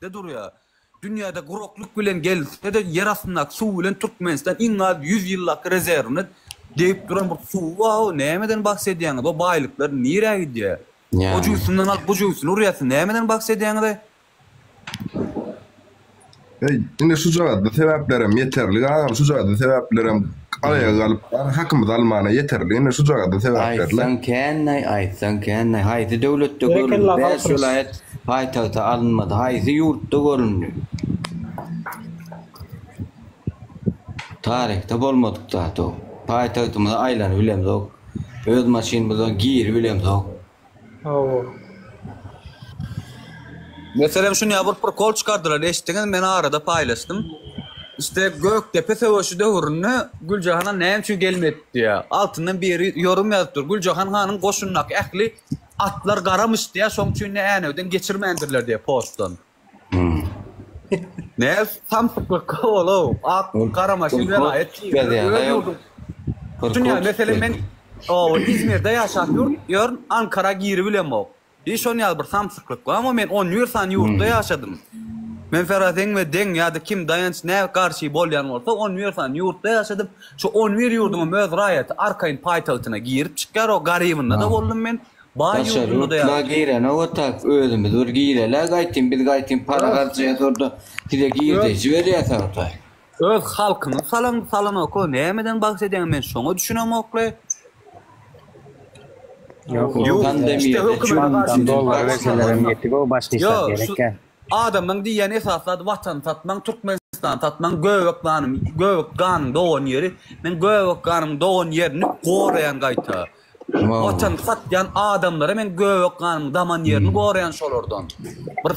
De durýar. Dünýäde guraklyk bilen gelse-de ýer astyndaky suw bilen Türkmenistan iň az 100 ýyllaky rezerwine degip duran bir suwy bar-ow, nämeden bahs edýäňiz, o baýlyklar nirä gidýär? O jübüsinden alyp bu jübüsine urýarsyň, nämeden bahs edýäňiz-aý? Eý, indi şujagazda sebäplerem ýeterlik agam, şujagazda sebäplerem aýaga galyp hakymyzy almana ýeterlik indi şujagazda sebäplerle. Aýtsaň kännaý, aýtsaň kännaý, haýsy döwletde görüldi, Berekella bäş Galkynyş. welaýat paýtagta alynmady, haýsy ýurtda görüldi? Taryhda bolmadyk zat o. Paýtagtymyza aýlanybilemzok, öz maşynymyza giribilemzok. Hawa. Meselem şuny bir prikol çykardylar eşitdiňiz men arada paýlaşdym. İşte Gökdepe söweşi döwründe Güljahan han näme üçin gelmedi diýýär. Altyndan biri ýorum ýazypdyr. Güljahan hanyň goşundaky ähli atlar garamyş diýýär, şoň üçin de Änewden geçirmändirler diýýär postdan. Ne samsyklyk ol-ow. Ak gara maşyn welaýat Dünýä meselem men o Izmirde ýaşap ýörün, Ankara giribilemok. Bir şon ýaly bir samsyklyk bar, amma men 11 sany ýurtda ýaşadym. Men Ferhat seň we deň ýa-da kim daýanç nä garşy bolýan bolsa 11 sany ýurtda ýaşadym. Şu 11 ýurduňam öz raýaty arkaýyn paýtagtyna girip çykýar, o garybynda-da boldum men. Baý Daşary ýurdunda-da ýurtla ýaşadym. girenok otak özümiz bir girelä gaýtyn biz gaýtyn para harjaýas orda size Öz girdeji berýäs orda. Öz halkyňy salan salanok-o nämeden bahs edýäň men şoňa düşünemokle. Ýok, Ýok, işte Pandemiýada hökümete çüň garşy Dollar garşy berselerem bolma. ýetik o başga Ýok, işler şu gerekkä. adamlaň diýýän esasy zady watany satmaň, Türkmenistany satmaň, göbek ganym, göbek ganyň dogan ýeri. Men göbek ganymyň dogan ýerini goraýan gaýta. Watany satýan adamlara men göbek ganymyň daman ýerini goraýan şolardan. Bir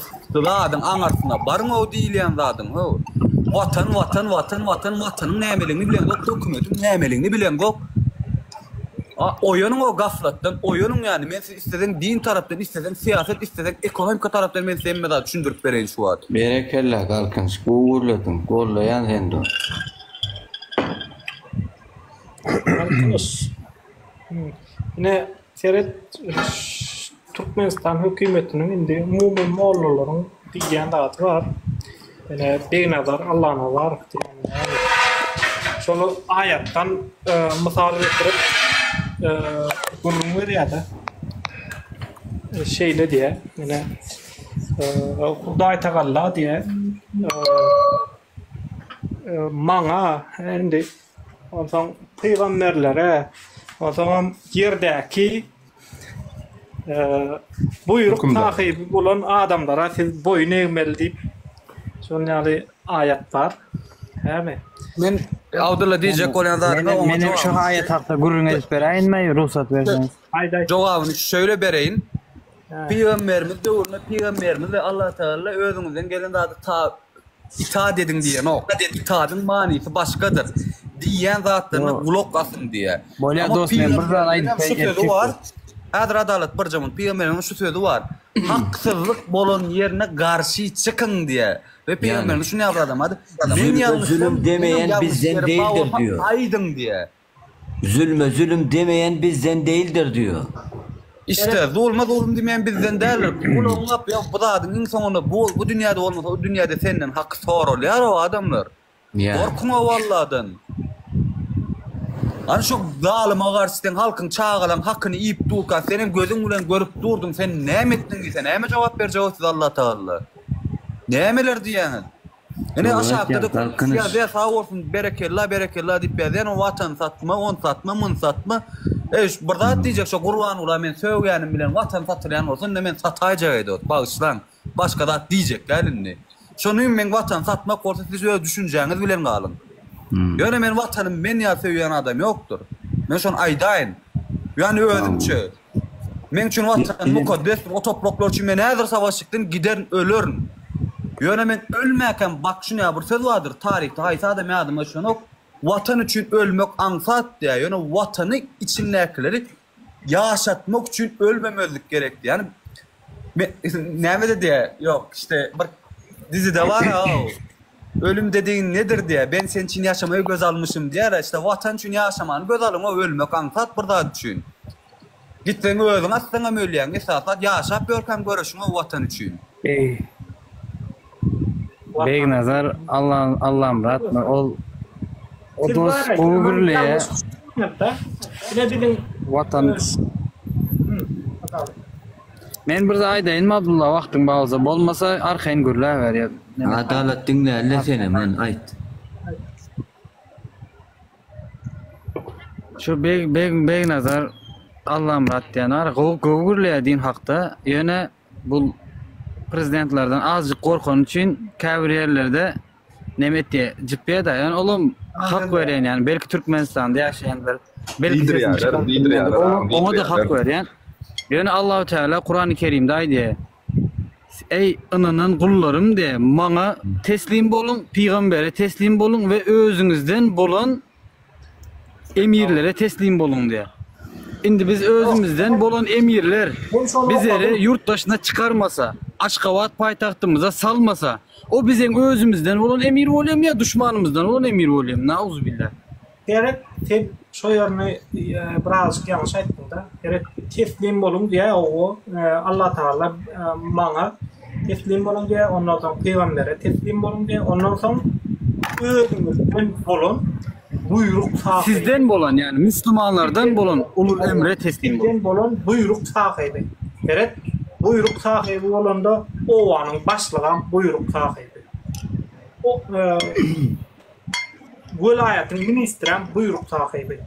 zadyň aňarsyna baryň-ow diýilýän zadyň how. Watan watan watan watan watanyň nämeligini bileňzok hökümetiň nämeligini bileňzok. A oýanyň-ow gaflatdan oýanyň ýany men size isleseň din tarapdan isleseň syýasat isleseň ekonomika tarapdan men size hemme zady düşündirip bereýin şu wagt. Berekella Galkynyş gowy gürlediň gollaýan seni dos. Galkynyş. Ine, seret, Türkmenistan hökümetiniň indi umumy mollalaryň diýýän zady bar. Ine, Begnazar Allanazarow diýen näme? Şol aýatdan e, mysal getirip e, gürrüň berýär-de. E, şeýle diýýär, ine, Hudaý Tagalla diýýär, maňa indi Onsoň pygamberlere, onsoňam ýerdäki buýruk sahyby bolan adamlara siz boýun egmeli diýip, şonuň ýaly aýat bar. Hämi? Men Abdylla diýjek bolýan zadyma oňa Menem şu aýat hakda gürrüň edip beräýinmi, rugsat berseňiz? Aýt, aýt. Jogabyny şöyle bereýin. Pygamberimiz döwründe pygamberimiz we Allatagala özüňizden gelen zady ta itaat ediň diýenok. Itaadyň manysy başgadyr. Diýýän zatlaryna gulak asyň diýýär. Bolýar Amma dost men bir zat pygamberimiziňem aýdyp şu sözi bar. Häzir Adalat birje minut. Pygamberimiziň şu sözi bar. Haksyzlyk bolan ýerine garşy çykyň diýýär. We pygamberimiz şuny ýaly adam ady. Men Zulme ýalňyşsam, zulum meniň demeýän ýalňyş bizden ýerim bar değildir bolsa diýyor. aýdyň diýýär. Zulme zulum demeýän bizden değildir diýyor. Işte, zulma zulum diýmeýän bizden däldir. Gulagyňy gap, ýa bu zadyň iň soňunda bu bu dünýäde bolmasa o dünýäde senden haky soralýar-ow adamlar. Ýa. Gorkuň-ow Alladan. Hany şu zalyma garşy sen halkyň çagalaň hakyny iýip durka senem gözüň bilen görüp durduň sen näme etdiň diýse näme jogap berjek-ow siz Allatagalla. Nämeler diýýäňiz? Ine Dogry aşakda-da aýtýaň, köp Galkynyş. ýazýar sag bolsun berekella berekella diýip ýazýan o watany satma ony satma muny satma. Eý şu bir zat diýjek şo Gurbangula men sögýänim bilen watan satylýan bolsa indi men sataýjak edot bagyşlaň başga zat diýjek däl indi. Şony meň watany satmak bolsa siz öz düşünjäňiz bilen galyň. Ýöne men watanymy men ýaly söýýän adam ýokdur. Men şony aýdaýyn. Ýani özümçe. Meň üçin Watan mukaddesdir, o topraklar üçin men häzir savaş çykdym, giderin, ölerin. Ýöne men ölmäkäm, bak şuny bir söz bardyr, taryhda haýsy adam ýadyma düşenok, Watan üçin ölmek aňsat diýýär, ýöne Watany içindäkileri ýaşatmak üçin ölmemezlik gerek diýýär. Ýani men nämede diýýär, ýok, işte bir dizide bar-a, Ölüm dedigiň nedir diýýär, ben sen üçin ýaşamagy göz almyşym diýýär-ä, işte Watan üçin ýaşamany göz alyň-ow, ölmek aňsat bir zat üçin. Gitseň özüň atsaňam ölýäň, esasy zat ýaşap ýörkäň göreşiň-ow Watan üçin. Eý. Begnazar Alla Allamyratmy ol o dos gowy gürleýä. Ine biziň Watan Men bir zat aýdaýynmy Abdylla wagtyň bar bolsa bolmasa arkaýyn gürläber ýa neme Adalat diňlälle senem hany aýt. Şu Beg Beg Begnazar Allamyrat diýen bar gowy gowy gürleýä din hakda ýöne Bu prezidentlerden azjyk gorkany üçin käbir ýerlerde neme etýä jypýada ýöne olam hak berýän ýani belki Türkmenistanda ýaşaýandyr belki sesini çykaryp bilmeýändir oňa-da hak berýän ýöne Allahu Teala Kurany Kerimde aýdýar Eý ynanan gullarym diýe maňa teslim boluň pygambere teslim boluň we özüňizden bolan emirlere teslim boluň diýýär. Indi biz özümizden bolan emirler bizleri ýurt daşyna çykarmasa, Aşgabat paýtagtymyza salmasa, o bizeň özümizden bolan emir bolýamy ýa duşmanymyzdan bolan emir bolýamy? Nauzubillah. Seret, sen şo ýerini birazajyk ýalňyş aýtdyňda. Seret, teslim boluň diýýär, owo, Allatagala maňa Teslim boluň diýýär, ondan soň pygambere teslim boluň diýýär, ondan soň özüňizden bolan buýruk sahyby. Sizden bolan, ýagny müslimanlardan bolan ulul emre teslim boluň. Sizden bolan buýruk sahyby. Seret, buýruk sahyby bolanda obanyň başlygam buýruk sahyby. O welaýatyň ministrem buýruk sahyby.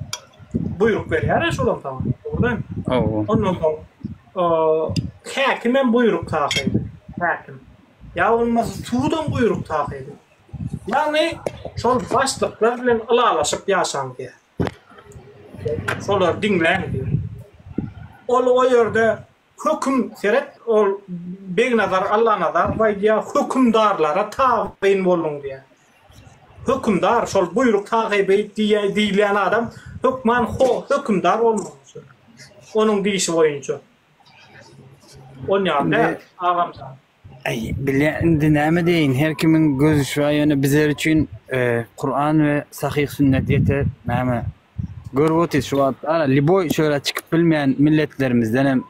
Buýruk berýär-ä şolam saňa, dogry dälmi? Hawa. Ondan soň Häkimem buýruk sahyby. Häkim. Ýa bolmasa sudam buýruk sahyby. Ýagny şol başlyklar bilen ylalaşyp ýaşaň diýýär. Şolary diňläň diýýär. Ol o ýerde höküm seret ol Begnazar Allanazarow aýdýar hökümdarlara tabyn boluň diýýär. Hökümdar şol buýruk sahyby diýilýän adam hökman hökümdar bolmaly. Onuň diýşi boýunça. Onýan däl, agamjan. Aý, bilýän indi näme diýeýin, her kimiň gözüşi bar, ýöne bizler üçin Kuran we sahyh sünnet ýeter, näme görüp otyrys şu wagt, ana lýuboý şöyle çykyp bilmeýän milletlerimizden hem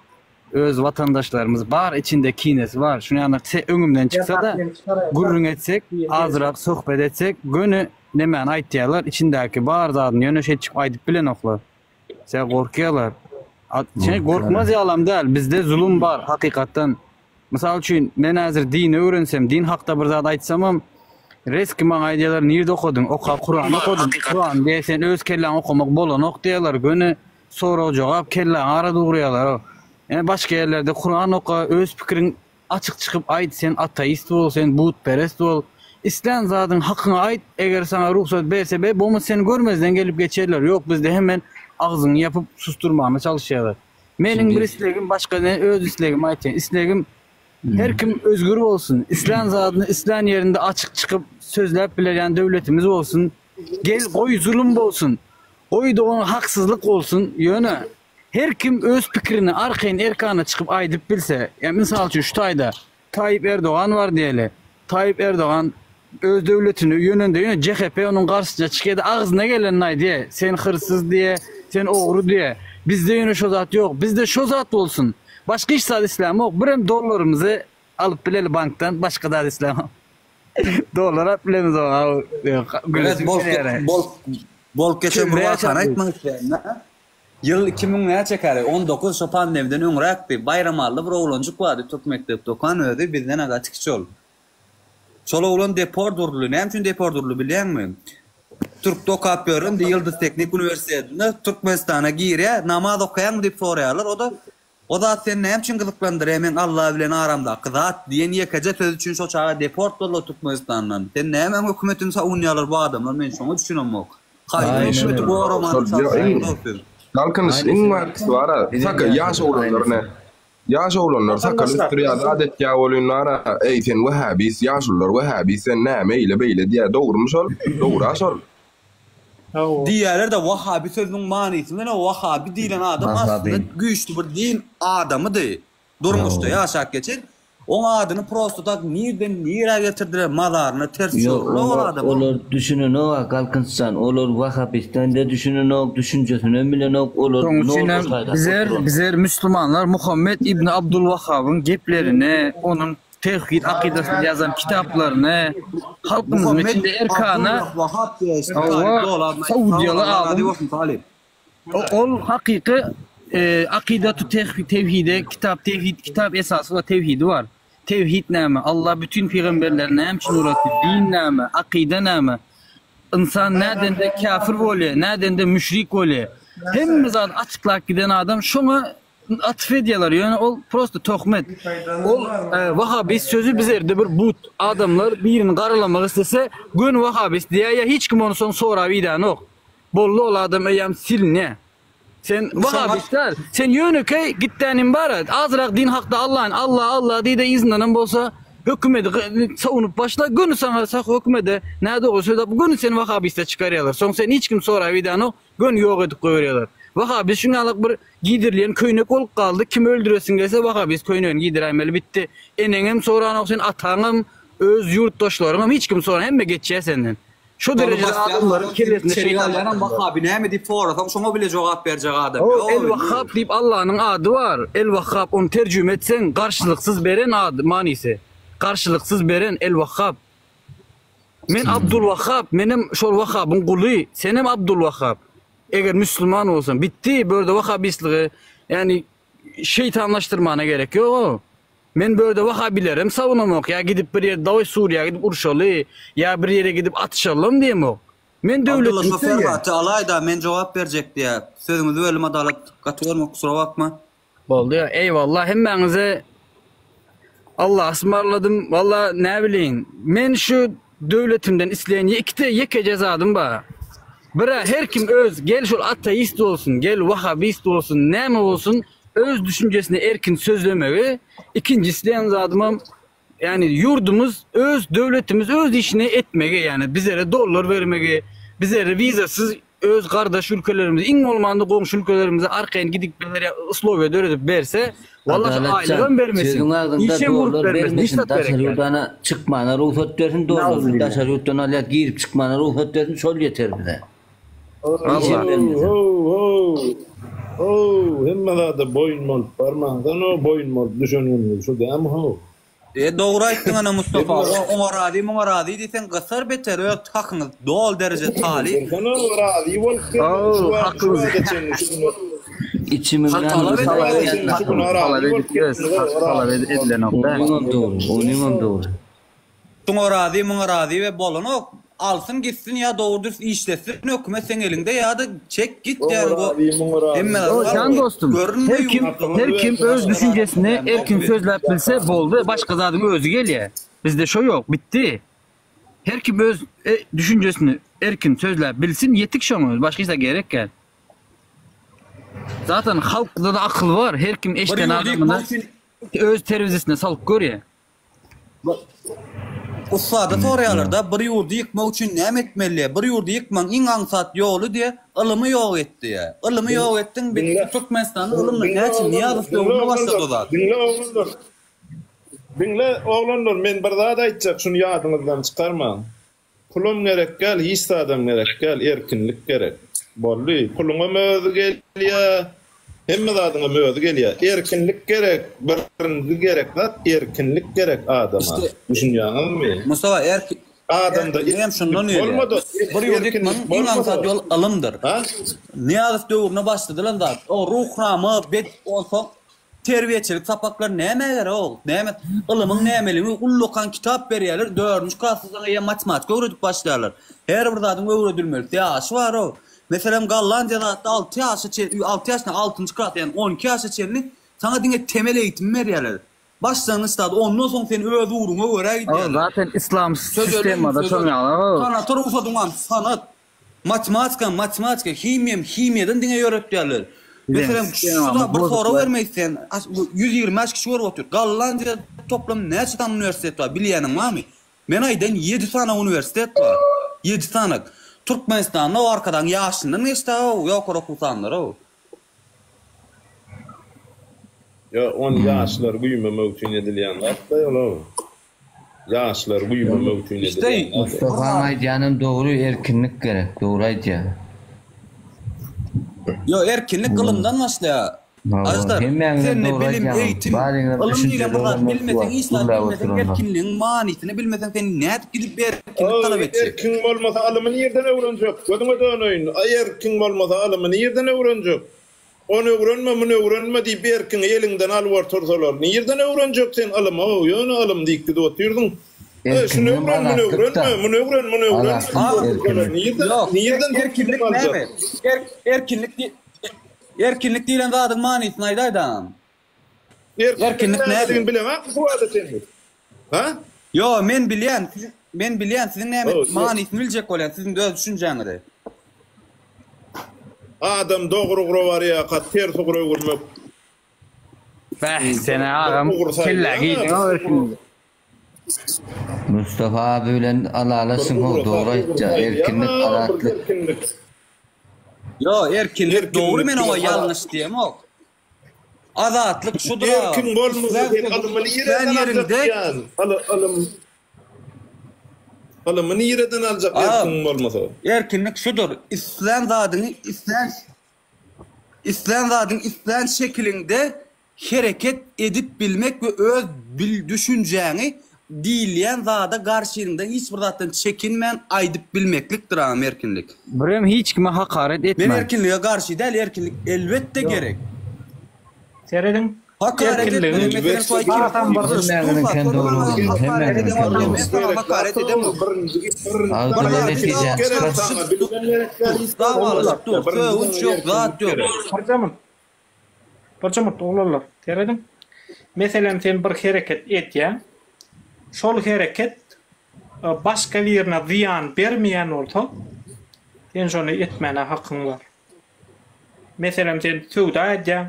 Öz watandaşlarymyz bar içinde kinesi bar şuny ýaly öňümden çyksada gürrüň etsek azrak söhbet etsek göni nemäni aýtýarlar içindäki bar zadyny ýöne şeýtjik aýdyp bilenoklar sebäbi gorkýarlar şeý gorkmaz ýalam däl bizde zulum bar hakykatdan mysal üçin men häzir dini öwrensem din hakda bir zat aýtsamam reski maňa aýdýarlar nirde okadyň oka kuran okadym kuran diýe sen öz kelläň okamak bolanok diýýärler göni Sorag jogap kelläňi arada urýalar. Ýa başga ýerlerde Kuran oka, öz pikiriň açyk çykyp aýt, sen ateist bol, sen butperest bol. Islän zadyň hakyňy aýt, eger saňa rugsat berse ber, bolmasa seni görmezden gelip geçerler. Ýok bizde hemen agzyňy ýapyp susdurmana çalyşýarlar. Meniň bir islegim başga men öz islegimi aýtýan. Islegim her kim özgür bolsun, islän zadyny islän ýerinde açyk çykyp sözläp biler ýaly döwletimiz bolsun. Gel goý zulum bolsun, goý dogan haksyzlyk bolsun, ýöne her kim öz pikirini arkaýyn erkana çykyp aýdyp bilse, ýa mysal üçin şu taýda Taýyp Erdogan bar diýeli, Taýyp Erdogan öz döwletini ýönende ýöne JHP onuň garşysyna çykýada agzyna gelenini aýdýa, sen hyrsyz diýe, sen ogry diýe, bizde ýöne şo zat ýok, bizde şo zat bolsun, başga hiç zat islämok, birem dollarymyzy alyp bileli bankdan, başga zat islämok. Dollar alyp bilemizok abi. Evet, bolup, bolup, bolup geçen bir wakany aýtmak isleýän. Ýyl 2000 näçe käre? 19 şo pandemiden öňräkdi. Baýramally bir oglanjyk bardy, türk mekdepde okan özi, bizden gaty kiçi ol. Şol oglan deport uruldy. Näme üçin deport uruldy bilýäňmi? Türkde okap ýören Ýyldyz Teknik uniwersitetinde Türkmenistana girýär, namaz okaýaňmy diýip soraýarlar. O-da O zat seni näme üçin gyzyklandyrýar meň Alla bilen aramdaky zat diýen ýekeje söz üçin şo çaga deport boldy Türkmenistandan. Sen nämäň hökümetini sawunýarlar bu adamlar men şoňa düşünemok. Haýsy hökümeti goramana çalyşýaňyzok siz. Galkynyş iň bärkisi bara saka ýaş oglanlar ne ýaş oglanlar sakal ösdürýär zat etýär welin bara eý sen wähäbis ýaşulular wähäbis sen näme eýle beýle diýýär dogrymy şol dogry-a şol. Diýýärler-de wahabi sözüniň manysy bilen wahabi diýlen adam aslynda güýçli bir din adamydy. Durmuşda ýaşap geçen. Oň adyny prosto tak nirden nirä getirdiler mazaryna ters çöwrüler ol adamyň. Olar düşünenok-a Galkynç jan, olar wahabistden-de düşünenok, düşünjesinem bilenok, olar Şoň üçinem nol bizer oturan. bizer müslümanlar Muhammet ibni Abdulwahabyň geplerine, onuň. Tewhid akydasyny ýazan kitaplaryny halkymyzyň içinde erkana Hawa, Saudiýaly alym. Ol hakyky Akydatu tewhide kitap tewhid kitap esasy we tewhidi bar. Tewhid näme? Allah bütin pygamberleri näme üçin ugratdy? Din näme? Akyda näme? Ynsan nädende käfir bolýar, nädende müşrik bolýar? Hemme zady açyklap giden adam şoňa atyf edýärler. Ýöne ol prosta töhmet. Ol wahabist sözi bizerde bir but. Adamlar birini garalamak islese, göni wahabist diýýär, ýa hiç kim ony soň sorap idänok. Boldy ol adam eýýäm silinýär. Sen wahabist däl. Sen ýönekeý gitdäniň bar-a, azrak din hakda Allaň Alla Alla diý-de yzyndanam bolsa hökümedi sawunyp başla, göni saňa sah hökümede nädogry söz aýyp göni seni wahabiste çykarýarlar. Soň seni hiç kim sorap idänok, göni ýok edip goýberýärler. Wahabist şuňalak bir giýdirilýän köýnek bolup galdy, kimi öldüresiň gelse wahabist köýnegini giýdiräýmeli bitdi. Eneňem soranok seni ataňam, öz ýurtdaşlaryňam hiç kim soran hemme geçýär senden. Şu derejede adamlaryň kellesinde şeýtan alýanam Wahhaby näme diýip sorasaň şoňa bile jogap berjek adam ýok. El Wahhab diýip Allanyň ady bar. El Wahhab ony terjüme etseň garşylyksyz beren ady manysy. Garşylyksyz beren El Wahhab. Men Abdul Wahhab menem şol Wahhabyň guly senem Abdul Wahhab. Eger müslüman bolsaň bitdi bu ýerde wahhabistligi ýani şeýtanlaşdyrmana gerek ýok. Men bu ýerde wahabilerem sawunamok, ýa gidip bir ýerde dawaý Suriýa gidip urşaly, ýa bir ýere gidip atyşalym diýemok. Men Abdylla döwletimi şofer söýýän. gaty alaýda men jogap berjek diýä. Sözüňizi böldüm Adalat gaty görme kusura bakma. Boldy eýwallah hemmäňize Allaha ysmarladym walla näbileýin men şu döwletimden isleýän ýekte ýekeje zadym bar birä her kim öz gel şol ateist bolsun gel wahabist bolsun näme bolsun öz düşünjesini erkin sözlemegi, ikinji isleýän zadymam, ýagny ýurdumyz öz döwletimiz öz işini etmegi, ýagny bizlere dollar bermegi, bizlere wizasyz öz gardaş ülkelerimize, iň bolmanda goňşy ülkelerimize arkaýyn gidip geler uslowiýa döredip berse, walla şu aýlygam bermesin, Sözüň agzynda işem gurup dollar bermesin, hiç bermesin, zat daşary gerek däl. ýurdana çykmana rugsat bersin, dollar daşary ýurtdan alýar girip çykmana rugsat bersin, şol ýeter bize. Walla. Ho-ho! Ho! Hemme zada boýun bolup barmaňdan o boýun bolup düşen günüňiz şu dämi how? E dogry aýtdyň ana Mustafa o oňa razy muňa razy diýseň gysar beter öz hakyňyz doly dereje talyp. Dursana razy bolup gelmeli şu How wagt şu hakyňyz. wagta çenli şu güne Içimiň Hak ýangyjy şu talap wagta edip çenli şu güne talap razy bolup edip ýös gelmeli hak talap razy edilenok däl. Onuňam dogry, onuňam dogry. Şuňa razy muňa razy we bolanok alsyn gitsin ýa dogry dürs işletsin hökümet seň eliňde ýa-da çek git Oňa ýa razy muňa razy. hemme Yo zat jan dostum görünme her kim ýurtda her kim öz düşünjesini erkin sözläp bilse boldy başga zadyň özi gelýä bizde şo ýok bitdi her kim öz düşünjesini erkin sözläp bilsin ýetik şoňa başga hiç zat gerek däl zaten halkda-da akyl bar her kim Bir eşden ýurdy adamyna ýykmak üçin öz terezisine salyp görýä. Ussada soraýarlar-da, bir ýurdy ýykmak üçin näme etmeli diýýär. Bir ýurdy ýykmagyň iň aňsat ýoly diýýär, ylymy ýok et diýýär. Ylymy ýok etdiň, bitdi. Türkmenistanda ylym näçe Nyýazow döwründe başlady o zat. Diňle oglanlar. Diňle oglanlar, men bir zat aýtjak, şuny ýadyňyzdan çykarmaň. Pulam gerek däl, hiç zadam gerek däl, erkinlik gerek. Boldy. Puluňam özi gelýär, hemme zadyňam özi gelýär. Erkinlik gerek, birinji gerek zat erkinlik gerek adama. Düşünýäňizmi? Mustafa, erk Adamda erkinligem şundan erkinlik gelýär. bolmady, Bir ýurdy erkinlik ýykmagyň iň aňsat bolmasa. ýoly ylymdyr. Ha? Nyýazow döwründe başladylan zat. O Ruhnama bet onsoň Terbiýeçilik sapaklary nämä gerek ogul? Näme ylymyň nämeligini ullakan kitap berýärler, dördünji klasda saňa eýýäm matematika öwredip başlaýarlar. Her bir zadyň öwredilmelisi ýaşy bar-ow. Meselem, Gollandiýa zatda alty ýaşa çenli, alty ýaşdan altynjy klas, ýagny on iki ýaşa çenli saňa diňe temel eýitimi berýärler. Başlangyç zat, ondan soň sen öz ugruňa görä Ol gidýärler. zaten islam Söz ölenmi, sistemada söz şoň öl. ýaly-ow. Sanata rugsadyňam sanat. Matematikam matematika, himiýam himiýadan diňe ýöretýärler. Biziň Meselem, şu sistemamyz bir sorag bozuklar. bermek isleýän, 125 kişi görüp otyr. Gollandiýada toplam näçe sany uniwersitet bar, bilýäniň barmy? Men aýdaýyn, ýedi sany uniwersitet bar. Ýedi sany. Türkmenistanda o Arkadagyň ýaşyndan geçdi-ow, ýokary okuw sanlary-ow. Ýa ony ýaşlary güýmemek üçin edilýän zat-da ol-ow. Ýaşlary güýmemek üçin edilýän zat. Mustafaň aýdýanam dogry erkinlik gerek dogry aýdýar. Ýok erkinlik ylymdan başlaýar. Ajdar, Hemmäňizem sende dogry bilim, aýdýaňyz. eýitim, Baryňyzam ylym diýlen düşünjeli bir zat oglanlar şu bilmeseň, wagt hiç zat gürläp bilmeseň, oturanlar. erkinligiň manysyny bilmeseň, sen nädip gidip erkinlik talap etjek? Erkiň bolmasa ylymy nirden öwrenjek? Gözüňe döneýin. Aý erkiň bolmasa ylymy nirden öwrenjek? Ony öwrenme, muny öwrenme diýip erkiňi eliňden alyp otursalar, nirden öwrenjek sen ylymy? Ýöne ylym diýip gidip otyrdyň. Eý, şuny Erkinligem öwren, muny azatlyk-da. öwrenme, muny öwren, muny öwrenme Azatlyk, diýip otursalar, erkinlik. nirden, Ýok, nirden sen erkinlik ylym aljak? näme? Erkinlik Erkinlik diýlen zadyň manysyny aýdaýdam. Erkinlik Erkinlik näme? nämedigini bileňokmy şu wagta çenli? Ha? Ýo, men bilýän, men bilýän, siziň näme Ýok. manysyny biljek bolýan, siziň öz düşünjäňizi. Adam dogry ugra barýarka ters ugra öwürmek. Bäh, sen Bir agam ugur kellä saýlaýaň-a, giýdiň bir o ugur. erkinligi. Mustafa abi bilen ylalaşyň Bir how ugra dogry ugur aýtýar erkinlik saýlaýaň-a, bir azatlyk. erkinlik. Ýo, erkinlik dogry Erkinlik men oňa bilen ýalňyş diýemok. Azatlyk şudur agam. Erkin bolmasa Islän sen sözüňi ylymy islän nireden aljak ýeriňde diýýän. Yly ylym ylymy nireden aljak Agam, erkiň bolmasa. erkinlik şudur. Islän zadyňy islän islän zadyňy islän şekiliňde Hereket edip bilmek we öz bil düşünjäňi diýilýän zada garşynyňda hiç bir zatdan çekinmän aýdyp bilmeklikdir agam erkinlik. Birem hiç kime hakaret Men etmän. erkinlige garşy däl erkinlik elbetde gerek. Serediň Hakaret erkinligiň etmeli meselem şu aý hasam bir Hemmäňiziňkem dogry bolsun hemmäňiziňkem dogry. Men saňa hakaret edemok. Birinji birinji Agzyna Bir netijäni gerek çykar. saňa bilimem gerek däl hiç zat Dawalaşyp dur Birinji sögünç saňa ýok zat erkinlik ýok. gerek. Birjamyt Birjamyt oglanlar serediň. Meselem sen bir hereket edýäň. Şol hereket başga birine zyýan bermeýän bolsa, sen şony etmäne hakyň bar. Meselem sen söwda edýäň,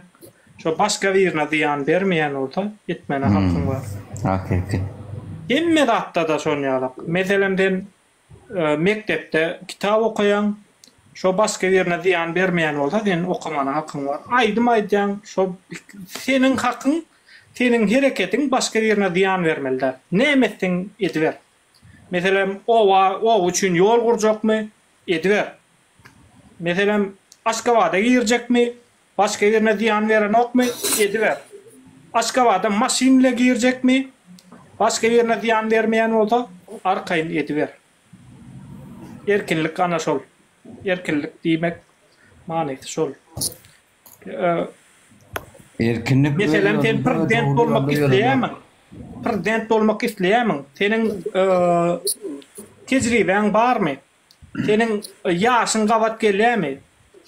şo başga birine zyýan bermeýän bolsa, etmäne hakyň bar. Hakyky. Hemme zatda-da şon ýalak. Meselem sen Mekdepde kitap okaýaň, şo başga birine zyýan bermeýän bolsa seniň okamana hakyň bar. Aýdym aýdýaň, şo seniň hakyň, seniň hereketiň başga birine zyýan bermeli däl. Näme etseň ediber. Meselem, oba, oba üçin ýol gurjakmy, ediber. Meselem, Aşgabada girjekmi, Başga birine zyýan berenokmy, ediber. Aşgabada maşyn bile girjekmi, başga birine zyýan bermeýän bolsa, arkaýyn ediber. Erkinlik ana şol. Erkinlik diýmek manysy şol. Erkinlik öz Meselem, sen ýolunda prezident dogry bolmak ýolda ýöremek. isleýärmiň? Prezident bolmak isleýärmiň? Seniň tejribäň barmy? Seniň ýaşyň gabat gelýärmi?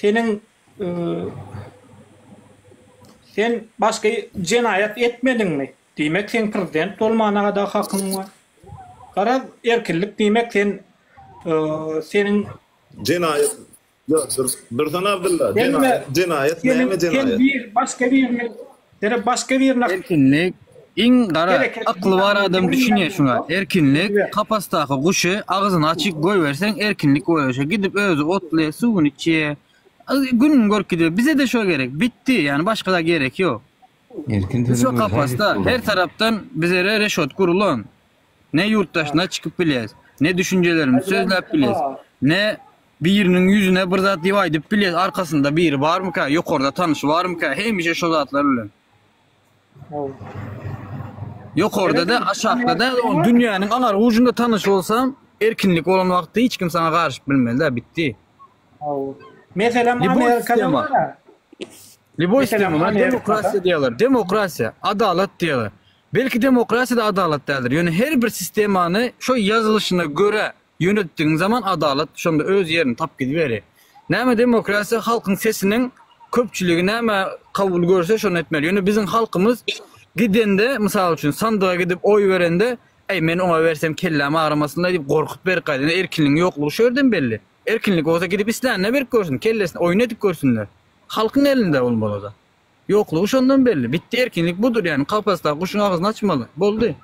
Seniň sen başga jenaýat etmediňmi? Diýmek seň prezident bolmanaga-da hakyň bar. Garaz, erkinlik diýmek sen seniň Jenaýat Ýok, dur, dursana Abdylla. Jenaýat, jenaýat näme Sen jenaýat? bir başga biriniň Seni başga birine Erkinlik iň gara Hereket akly bar adam düşünýär şuňa. Erkinlik kapasdaky guşy agzyny açyk goýberseň erkinlik bolýar. Şo gidip özi otlaýar, suwuny içýär. Gününi görüp gidýär. Bize-de şo gerek. Bitdi. Ýani başga zat gerek ýok. Erkin Biz şo sözüň özi kapasda her tarapdan bizere reşot gurulan. Ne ýurt daşyna çykyp bilýäs, ne düşünjelerimizi sözläp bilýäs, ne biriniň ýüzüne bir zat diýip aýdyp bilýäs, arkasynda biri barmyka, ýokarda tanyşy barmyka, hemişe şo zatlar bilen. Ýokarda da, aşakda da, dünýäniň aňar ujunda tanyş bolsam, erkinlik bolan wagtda hiç kim saňa garyşyp bilmez-dä, bitdi. Meselem Amerikada bar. Lýuboý sistema, muňa demokrasiýa diýýärler. Demokrasiýa, adalat diýýärler. Belki demokrasiýa-da adalat däldir. Ýöne her bir sistemany şo ýazylyşyna görä ýönetdigiň zaman adalat şonda öz ýerini tapyp gidiberýär. Näme demokrasiýa halkyň sesiniň köpçüligi näme kabul görse şony etmeli. Ýöne biziň halkymyz gidende mysal üçin sandyga gidip oý berende Äý men oňa bersem kelläm agramasynlaý diýip gorkup berip gaýdýar. Erkinligiň ýoklugy şu ýerden belli. Erkinlik bolsa gidip islänine berip görsün, kellesine oýun edip görsünler. Halkyň elinde bolmalyda. Ýoklugy şondan belli. Bitdi erkinlik budur ýani kapasdaky guşuň agzyny açmaly. Boldy.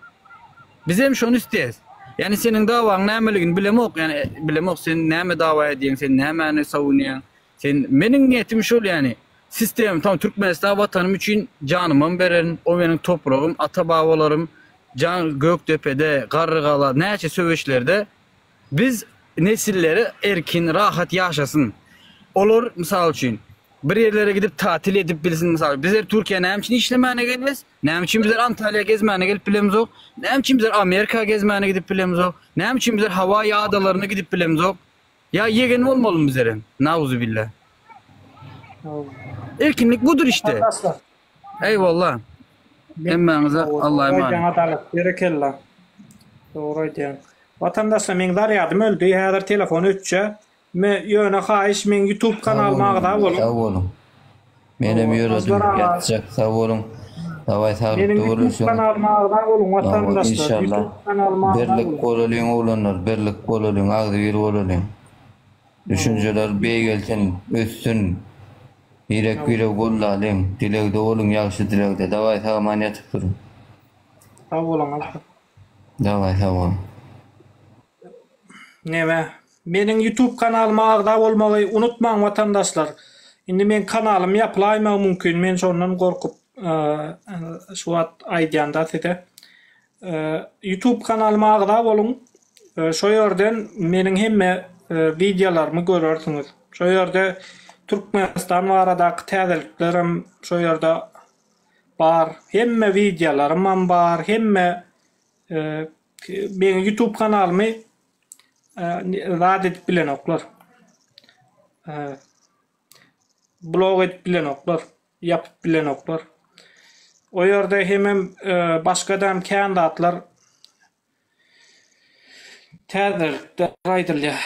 Bizem şony isleýäs. Ýani seniň dawaň nämeligini bilemok ýani bilemok sen näme dawa edýäň sen nämäni sawunýaň. Sen meniň niýetim şol ýani sistem tam Türkmenistan watanym üçin janymam bererin o meniň topragym ata babalarym jan Gökdepede Garrygala näçe söweşlerde Biz nesilleri erkin, rahat ýaşasyn. Olar, mysal üçin, Bir ýerlere gidip tatil edip bilsin mysal. Bizler Türkiýä näme üçin işlemäne gelýäs? Näme üçin bizler Antalýa gezmäne gelip bilemzok? Näme üçin bizler Amerika gezmäne gidip bilemzok? Näme üçin bizler Hawaýi adalaryna gidip bilemzok? Ýa ýegen bolmalymy bizlerem? Nauzubillah. Erkinlik budur işte. Eýwallah. Hemmäňize Allaha emanet. Aýdýaň adalat. Berekella. Dogry aýdýaň. Watandaşlar meň zarýadym öldi. Häzir telefon öçje. Me ýöne haýyş meň youtube kanalyma agza boluň. Sag boluň. Menem ýöredim. Ýatjak. Sag boluň. Dawaý saglykda Meniň youtube görüşeň. kanalyma agza boluň watandaşlar. Inşallah. Youtube kanalyma agza Birlik boluň. bolalyň oglanlar. Birlik bolalyň. Agzybir bolalyň. Düşünjeler beýgelsin, össün. Birek biregi goldalyň. Dilegde boluň ýagşy dilegde. Dawaý sag-aman ýatyp duruň. Sag boluň Alpar. Dawaý sag boluň. Neme Meniň youtube kanalyma agza bolmagy unutmaň watandaşlar. Indi meň kanalym ýapylaýmagy mümkin men şondan gorkup şu wagt aýdýanda size. Youtube kanalyma agza boluň şo ýerden meniň hemme wideolarymy görersiňiz. Şo ýerde Türkmenistan baradaky täzeliklerem şo ýerde bar. Hemme wideolarymam bar hemme meň youtube kanalymy zat edip bilenoklar. Blok edip bilenoklar. Ýapyp bilenoklar. O ýerde hemem başgadam kän zatlar täzelikler aýdylýar.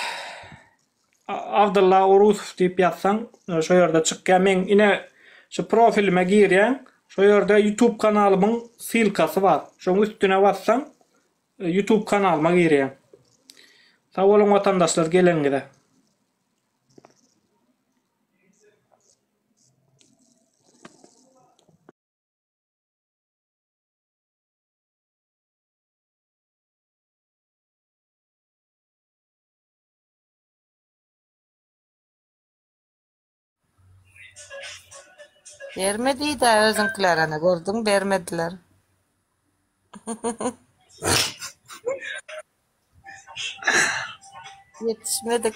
Abdylla Orusow diýip ýazsaň şo ýerde çykýar. Meň ine şu profilime girýäň, şo ýerde YouTube kanalymyň ssylkasy bar. Şoň üstüne bassaň Youtube kanalyma girýäň. Sag boluň watandaşlar geleniňize. Berme diýdä özüňkilerene gördüň bermediler. Ýetişmedik.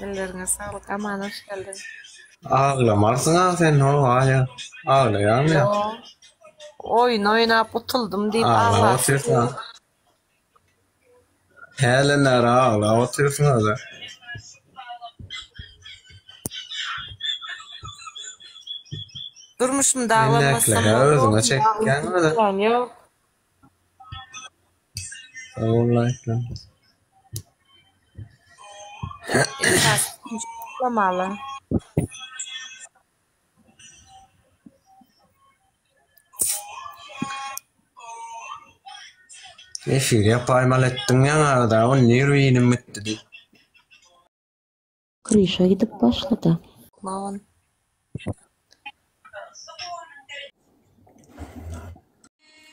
Elleriňe saglyk Aman hoş geldiň. Aglamarsyň-a sen ho aýa. Aglaýaňmy ýa? Ýok. Oýun oýnap utuldym diýip Aglap aglap otyrsyň-a. Hälden bäri aglap otyrsyň özä. Durmuşymda aglamasam Minnetleri özüňe bolmaz. çekýäň özä. Ýok. Sag bol laýklar. Esasy aglamaly. Efir ýapaýmaly etdiň ýaňarda o nerwinim gitdi diýip. Kryşa gidip başlady. Mawn.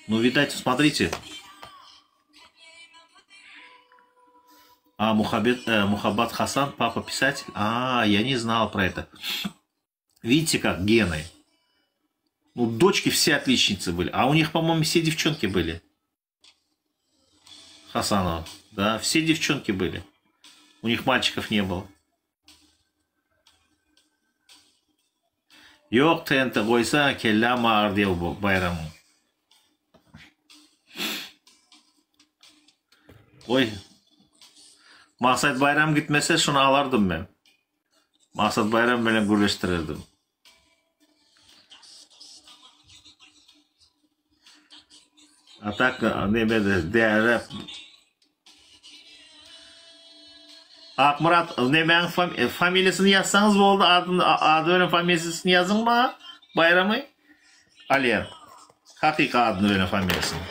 Ну, видать, смотрите. А, Мухаббет, э, Мухаббат Хасан, папа писатель. А, я не знал про это. Видите, как гены. Ну, дочки все отличницы были. А у них, по-моему, все девчонки были. Хасанова. Да, все девчонки были. У них мальчиков не было. Ýok, TNT goýsa kelläm agyrdy bu Baýramyň. Goý. Maksat Baýram gitmese şuny alardym men. Maksat Baýram bilen gürleşdirerdim. A tak nemede däre Akmyrat nemäň e, familiýasyny ýazsaňyz boldy, adyny ady bilen familiýasyny ýazyň maňa Baýramy. Alýan. Hakyky adyny bilen familiýasyny.